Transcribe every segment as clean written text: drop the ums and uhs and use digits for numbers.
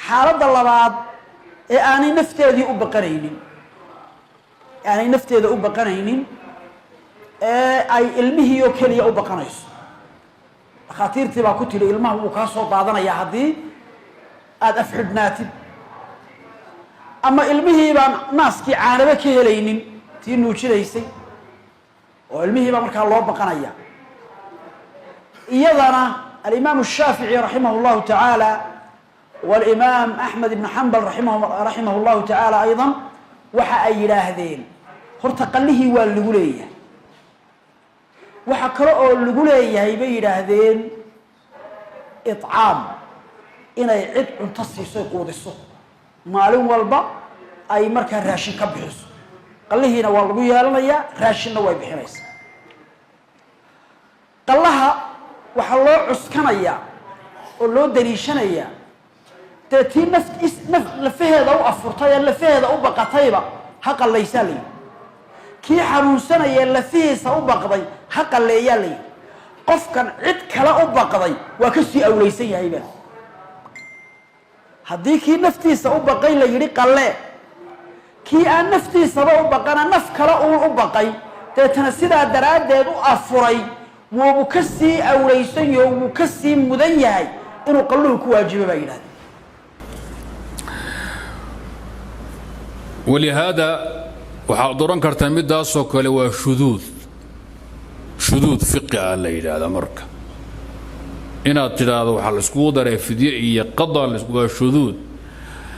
Xaaladda labaad ee aanay nafteedii u baqanaynin, aanay nafteeda u baqanaynin ee ay ilmihii oo keliya u baqanayso, dhakhaatiirtii baa ku tidhi ilmaha wuu kaa soo daadanayaa haddii aada afxidhnaatid, ama ilmihii baan naaskii caanaba ka helaynin tii nuujinaysay, oo ilmihii baa markaa loo baqanaya. Iyadana alimaamu الshaafiعي raximah اllahu tacaala walimaam Axmed ibn Xambal raximah اllahu tacaala ayضa waxa ay yidhaahdeen horta qallihii waa lagu leeyahay. Waxa kale oo lagu leeyahay, bay yidhaahdeen, iطcaam, inay cid cunto siiso, quudiso, maalin walba ay markaa raashin ka bixiso. Qallihiina waa lagu yeelanayaa, raashinna way bixinaysaa. Qallaha waxaa loo cuskanayaa oo loo daliishanayaa dee tii naf naf lafaheeda u afurtay ee lafaheeda u baqatayba ha qallaysaa la yidhi, kii xanuunsanaya lafihiisa u baqday ha qalleeyaa la yidhi, qofkan cid kale u baqday waa ka sii awlaysan yahayba. Haddii kii naftiisa u baqay la yidhi qallee, kii aan naftiisaba u baqana naf kale uun u baqay, deetana sidaa daraaddeed u afuray, wuubu ka sii awlaysan yaho, wuu ka sii mudan yahay inuu qalluhu ku waajibo, baa yidhahdeen. Walihaada waxaad oran kartaa midaasoo kale waa shuduud, shuduud fiqi ah la yidhaahdaa. Marka inaad tidhaahdo waxaa la iskugu daray fidye iyo qada waa shuduud.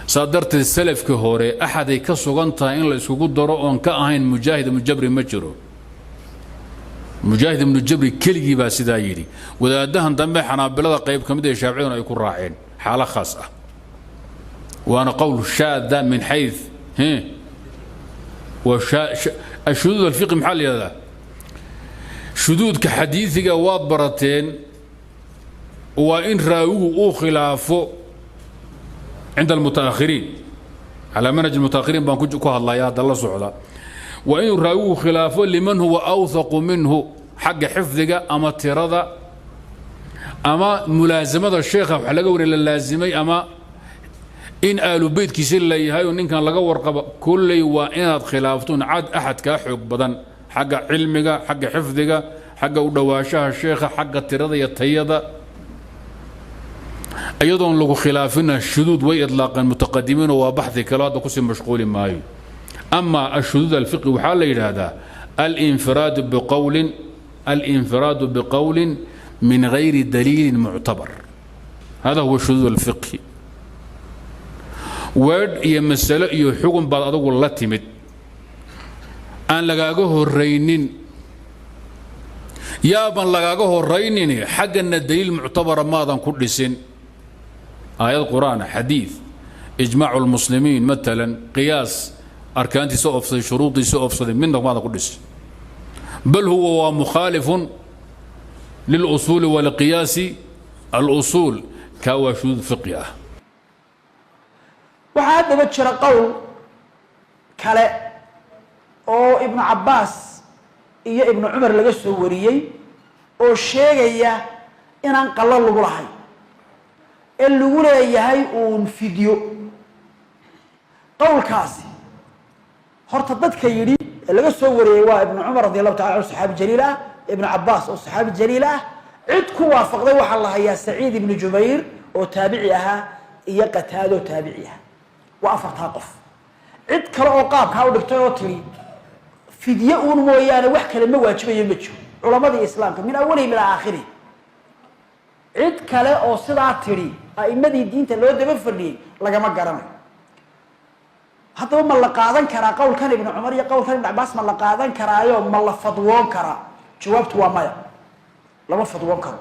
Saa darteed salafkii hore axaday ka sugan tahay in la iskugu daro oon ka ahayn Mujaahid ibnu Jabri ma jiro. Mujaahid ibnu Jabri keligii baa sidaa yidhi. Wadaadahan dambe Xanaabilada qayb ka mid ee Shaaficiyaduna ay ku raaceen xaalo khaas ah, waana qowl shaada min xay ashuduud alfiqi. Maxaa la yidhahdaa shuduudka xadiidiga? Waad barateen, waa in raawigu uu khilaafo cinda almutaakhiriin, calaa manhaj almutaakhiriin baan ku hadlaya hadda la socda. Waa inuu raawigu khilaafo liman huwa awthaqu minhu xagga xifdiga ama tirada ama mulaasamada sheekha wax laga wariya la laasimay, ama in aalu beytkiisi la yahay oo ninkan laga warqabo. Kolley waa inaad khilaaftoon cad axad kaa xoog badan xagga cilmiga, xagga xifdiga, xagga u dhowaanshaha sheekha, xagga tirada iyo tayada, iyadoon lagu khilaafina. Shuduud way idlaaqeen mutaqadimiin oo waa baxdi kale, hadda kusii mashquuli maayo. Ama ashuduud alfiqhi waxaa la yidhaahdaa alinfiraadu biqowlin min gayri daliilin muctabar, hada huwa shuduud alfiqhi. Weedh iyo masalo iyo xugun baad adugu la timid aan lagaaga horaynin, yaaban lagaaga horaynin, xaggana daliil muctabara maadan ku dhisin, aayad qur'aan, xadiid, ijmaacu lmuslimiin maalan, qiyaas arkaantiisa oofsaday, shuruudiisa oofsaday, midna maadan ku dhisin, bal huwa waa mukhaalifun lilusuuli waliqiyaasi alusuul. Kaa waa shuduud fiqi ah. Waxaa haddaba jira qowl kale oo Ibnu Cabbaas iyo Ibnu Cumar laga soo wariyey oo sheegaya inaan qallo lagu lahayn ee lagu leeyahay uun fidyo. Qowlkaasi horta dadka yidhi ee laga soo wariyey waa Ibnu Cumar radi allahu tacala anhu, saxaabi jaliil ah, Ibnu Cabbaas oo saxaabi jaliil ah. Cid ku waafaqday waxaa la hayaa Saciid ibnu Jubayr oo taabici ahaa iyo Qataado taabici ah, waa afartaa qof. Cid kale oo qaabkaa u dhigtay oo tiri fidye uun mooyaane wax kale ma waajibayo ma jiro, culamadii islaamka min awalihim ilaa aakhirih cid kale oo sidaa tidhi a'imadii diinta loo daba fadhiyey lagama garanayo. Haddaba ma la qaadan karaa qowlkan Ibnu Cumar iyo qowlkan Ibnu Cabaas? Ma la qaadan karaayo ma la fadwoon karaa? Jawaabtu waa maya, lama fadwoon karo.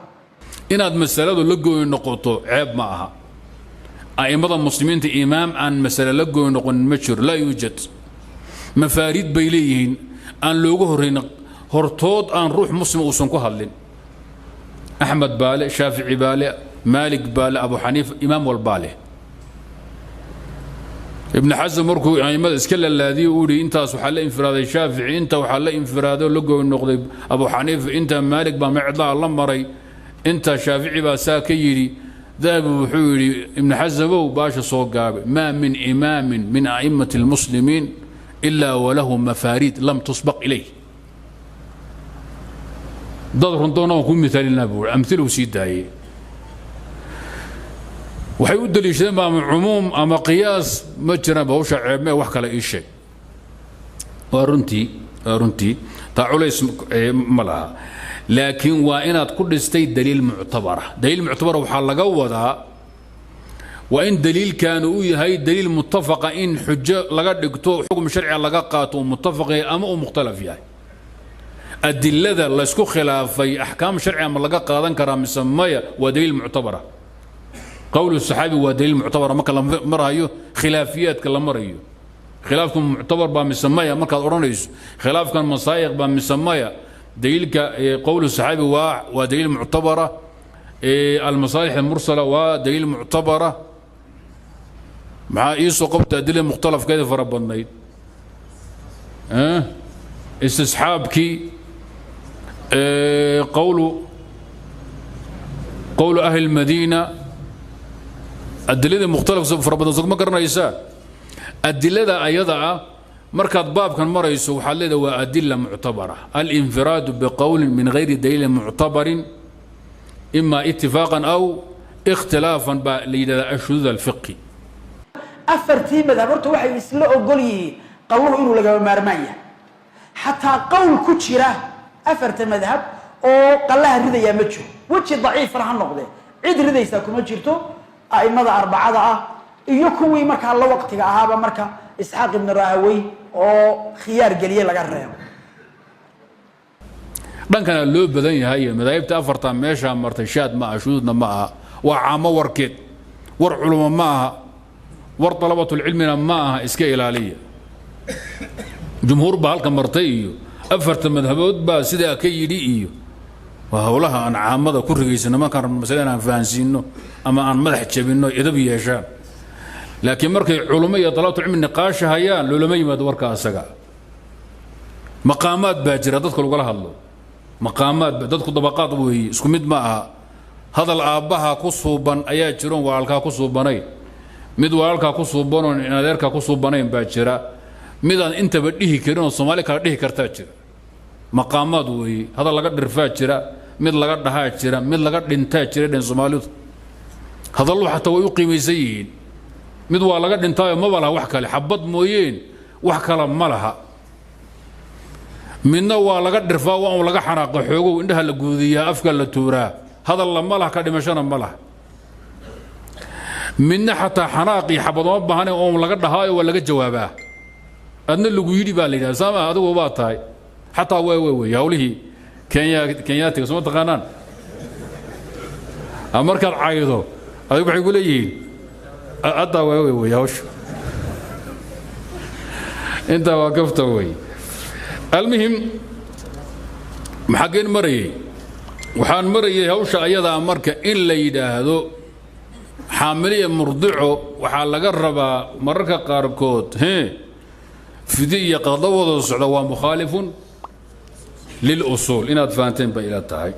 Inaad masaladu la gooni noqoto ceeb ma aha. A'immada muslimiinta imaam aan masale la gooni noqonin ma jiro, laa yuujad. Mafaarid bay leeyihiin aan looga horrayn, hortood aan ruux muslima uusan ku hadlin. Axmed baale, Shaafici baale, Maalik baale, Abu Xaniifa, imaam walbaa leh. Ibn Xasm markuu a'immada iska lalaadiyey uu yidhi intaas waxaa la infiraaday Shaafici, inta waxaa la infiraaday oo la gooni noqday Abu Xaniifa, inta Maalik baa mecdlaha la maray, inta Shaafici baa saa ka yidhi. Dahabi wuxuu yidhi Ibnu Xasamow, baasha soo gaabay, maa min imaamin min a'immati اlmuslimiin ilaa walahu mafaariid lam tusbaq ilayh. Dad runtoona waan ku mithaalinaa buu, amhilu sii daayey. Waxay u daliishadeen ba ama cumuum ama qiyaas ma jiraan, hawsha ceebmee wax kale ii sheeg. Waa runtii, waa runtii, taa culays ma laha, laakiin waa inaad ku dhistay daliil muctabara. Daliil muctabara waxaa laga wadaa waa in daliilkan uu yahay daliil muttafaqa in xujo laga dhigto, xukm sharciga laga qaato, uu muttafaq yahay ama uu mukhtalaf yahay. Adilada laysku khilaafay axkaam sharciga ma laga qaadan karaa mise maya? Waa daliil muctabara. Qowl saxaabi waa daliil muctabara marka la marayo khilaafiyaadka la marayo. Khilaafku muctabar baa mise maya markaad odhanayso, khilaafkan masaayiq baa mise maya, daliilka qowl saxaabi waa daliil muctabara. Almasaalix almursala waa daliil muctabara. Maxaa iisoo qabta adilada mukhtalafkeeda fara badnayd? Istisxaabkii, qowlu ahli lmadiina, adiladii mukhtalaf fara badan, soo ma garanaysaa? Adilada ayada ah markaad baabkan marayso waxaad leedahay waa adila muctabara. Alinfiraadu biqowlin min gayri daliilin muctabarin ima itifaaqan aw ikhtilaafan baa la yidhahdaa ashuduud alfiqhi. Afartii madhab horta waxay isla ogol yihiin qalluhu inuu lagama maarmaan yahay. Xataa qowl ku jira afarta madhab oo qallaha ridayaa ma jiro, weji daciifana ha noqdee, cid ridaysaa kuma jirto a'imada arbacada ah iyo kuwii markaa la waqtiga ahaaba, marka Isxaaq Ibnu Rahawey oo khiyaar geliyey laga reebo. Dhankana loo badan yahay madaahibta afarta meeshaa martay shaad ma aha, shuduudna ma aha, waa caamo warkeed, war culimo ma aha, war dalabatulcilmina ma aha. Iska ilaaliya. Jumhuur baa halka martay iyo afarta madhabood baa sidaa ka yidhi iyo waa howlaha aan caamada ku rigaysano markaan rabno masale inaan fahansiino ama aan madax jabinno, edab yeeshaan. Laakiin markay culummo iyo dalabatulcilmi niqaasha hayaan loolama yimaado warka asaga. Maqaamaad baa jira dadka lagula hadlo, maqaamaad dadku dabaqaad weeye, isku mid ma aha. Hadal aabbaha ku suuban ayaa jiroon walaalkaa ku suubanayn, mid walaalkaa ku suubanoon in adeerkaa ku suubanayn baa jira, midaan intaba dhihi karin oo Soomaali kala dhihi kartaa jira. Maqaamaad weeye. Hadal laga dhirfaa jira, mid laga dhahaa jira, mid laga dhintaa jira dhen. Soomaalidu hadallu xataa way u qiimaysan yihiin. Mid waa laga dhintaayo, maba laha wax kale, xabad mooyeen wax kale ma laha. Midna waa laga dhirfaa, waa un laga xanaaqa xoogow, indhaha la guudiyaa, afka la tuuraa, hadalla ma laha, ka dhimashana ma laha. Midna xataa xanaaq iyo xabad uma baahane, oon laga dhahaayo waa laga jawaabaa, adna lagu yidhi baa la yidhaha, saama adigu baa tahay xataa waa wey hawlihii Kenya, Kenyaatiga sooma taqaanaan? Markaad caydo adigu waxay ku leeyihiin haddaa waa wey hawsha. Intaa waa kafta wey. Almuhim, maxaggeen marayay? Waxaan marayay hawsha ayadaa marka in la yidhaahdo xaamiliya murdico waxaa laga rabaa mararka qaarkood hee fidi iyo qadawada socda waa mukhaalifun lilusuul. Inaad fahanteen bay ila tahay.